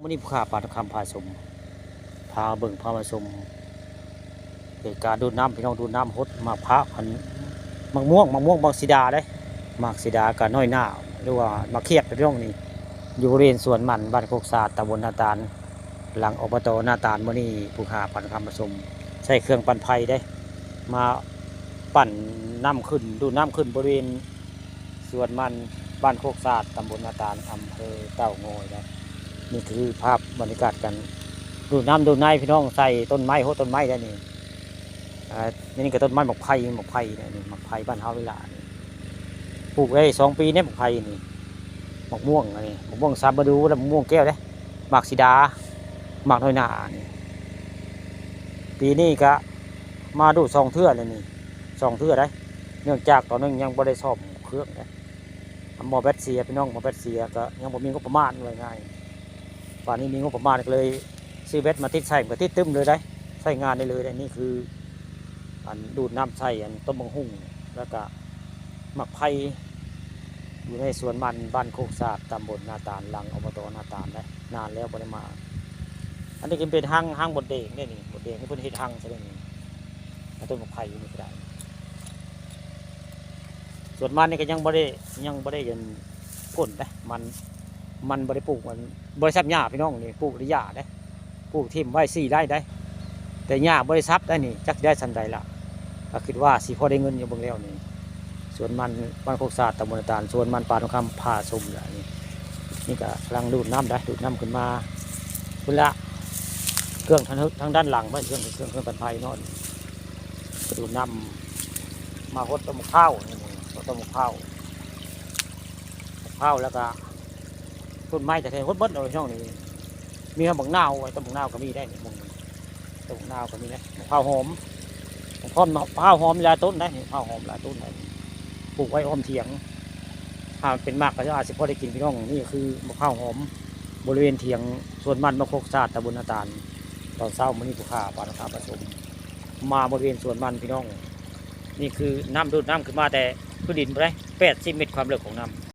ມື້ນີ້ຜູ້ຂ້າປານຄຳພາຊົມ ພາເບິ່ງພາມາຊົມ ເຫດການດູດນ້ຳ ພີ່ນ້ອງ ດູດນ້ຳຫົດໝາກພ້າວ ອັນ ໝາກມ່ວງ ໝາກມ່ວງ ໝາກສີດາເດ້ ໝາກສີດາກະນ້ອຍໜ້າ ຫຼືວ່າໝາກຂຽດ ພີ່ນ້ອງ ນີ້ ຢູ່ບໍລິເວນສວນມັນ ບ້ານໂຄກສາດ ຕຳບົນນາຕານ ຫຼັງ ອບຕ ນາຕານ. ມື້ນີ້ຜູ້ຂ້າປານຄຳພາຊົມ ໃຊ້ເຄື່ອງປັ່ນໄຟເດ້ ມາປັ່ນນ້ຳຂຶ້ນ ດູດນ້ຳຂຶ້ນບໍລິເວນ ສວນມັນ ບ້ານໂຄກສາດ ຕຳບົນນາຕານ ອຳເພີເຕົາງອຍໄດ໋. ນີ້ຄືພາບບັນຍາກາດການດູດນ້ຳດູດໃນ ພີ່ນ້ອງ ໃສ່ຕົ້ນໄມ້ ຫົດຕົ້ນໄມ້ໄດ໋ນີ້. ອ່າ ນີ້ກະຕົ້ນໄມ້ໝາກໄຜ່ ໝາກໄຜ່ນີ້ ໝາກໄຜ່ບ້ານເຮົານີ້ລະ ປູກໄດ້ສອງປີນີ້ໝາກໄຜ່ນີ້. ໝາກມ່ວງອັນນີ້ ໝາກມ່ວງສາມລະດູ ແລ້ວໝາກມ່ວງແກ້ວເດ້ ໝາກສີດາ ໝາກນ້ອຍໜ້ານີ້. ປີນີ້ກະມາດູດສອງເທື່ອແລ້ວນີ້ ສອງເທື່ອໄດ໋ ເນື່ອງຈາກຕອນໜຶ່ງຍັງບໍ່ໄດ້ສ້ອມເຄື່ອງເດ້ ໝໍແບັດເສຍ ພີ່ນ້ອງ ໝໍແບັດເສຍ ກະຍັງບໍ່ມີງົບປະມານ ວ່າງ່າຍ. ບາດນີ້ມີງົບປະມານກະເລີຍຊື້ແບັດມາຕິດໃສ່ ມັນກະຕິດຕຶ້ມເລີຍໄດ໋ ໃຊ້ງານໄດ້ເລີຍໄດ໋. ນີ້ຄື ອັນ ດູດນ້ຳໃສ່ ອັນ ຕົ້ນບັກຫຸ່ງ ແລ້ວກະໝາກໄຜ່ ຢູ່ໃນສວນມັນ ບ້ານໂຄກສາດ ຕຳບົນນາຕານ ຫຼັງ ອບຕ ນາຕານໄດ໋. ນານແລ້ວບໍ່ໄດ້ມາ. ອັນນີ້ກະເປັນຮັງ ຮັງບົດແດງເດ້ນີ້ ບົດແດງນີ້ເພິ່ນເຮັດຮັງໃສ່ເດ້ນີ້ ອັນ ຕົ້ນໝາກໄຜ່ຢູ່ນີ້ກະໄດ້. ສວນມັນນີ້ກະຍັງບໍ່ໄດ້ ຍັງບໍ່ໄດ້ ອັນ ຜົນເດ້ ມັນ ມັນບໍ່ໄດ້ປູກ ມັນບໍ່ໄດ້ສັບຫຍ້າ ພີ່ນ້ອງ ນີ້ ປູກໄດ້ຫຍ້າເດ້ ປູກຖິ້ມໄວ້ສີ່ໄຮ່ໄດ໋ ແຕ່ຫຍ້າບໍ່ໄດ້ສັບໄດ໋ນີ້ ຈັກຊິໄດ້ສ່ຳໃດລະ ກະຄິດວ່າຊິພໍໄດ້ເງິນຢູ່ເບິ່ງແລ້ວນີ້. ສວນມັນ ບ້ານໂຄກສາດ ຕຳບົນນາຕານ ສວນມັນ ປານຄຳພາຊົມລະນີ້. ນີ້ກະກຳລັງດູດນ້ຳໄດ໋ ດູດນ້ຳຂຶ້ນມາພຸ້ນລະ ເຄື່ອງທາງ ທາງດ້ານຫຼັງ ເຄື່ອງ ເຄື່ອງ ເຄື່ອງປັ່ນໄຟເນາະ ກະດູດນ້ຳມາຫົດຕົ້ນໝາກພ້າວນີ້ ຫົດຕົ້ນໝາກພ້າວ ໝາກພ້າວ ແລ້ວກະຕົ້ນໄມ້ແທ້ໆ ຫົດເບິດເນາະ ຊ່ວງນີ້. ມີຮອດບັກນາວ ຕົ້ນບັກນາວກະມີໄດ໋ນີ້ ຕົ້ນບັກນາວກະມີໄດ໋ ໝາກພ້າວຫອມ ໝາກພ້າວ ໝາກພ້າວຫອມຫຼາຍຕົ້ນໄດ໋ນີ້ ໝາກພ້າວຫອມຫຼາຍຕົ້ນໄດ໋ ປູກໄວ້ອ້ອມຖຽງ. ຖ້າເປັນໝາກກະອາດຊິພໍໄດ້ກິນ ພີ່ນ້ອງ. ນີ້ຄືໝາກພ້າວຫອມ ບໍລິເວນຖຽງສວນມັນ ບ້ານໂຄກສາດ ຕຳບົນນາຕານ. ຕອນເຊົ້າມື້ນີ້ຜູ້ຂ້າປານຄຳພາຊົມ ມາບໍລິເວນສວນມັນ ພີ່ນ້ອງ. ນີ້ຄືນ້ຳ ດູດນ້ຳຂຶ້ນມາແຕ່ພື້ນດິນພຸ້ນໄດ໋ ແປດສິບເມັດຄວາມເລິກຂອງນ້ຳ.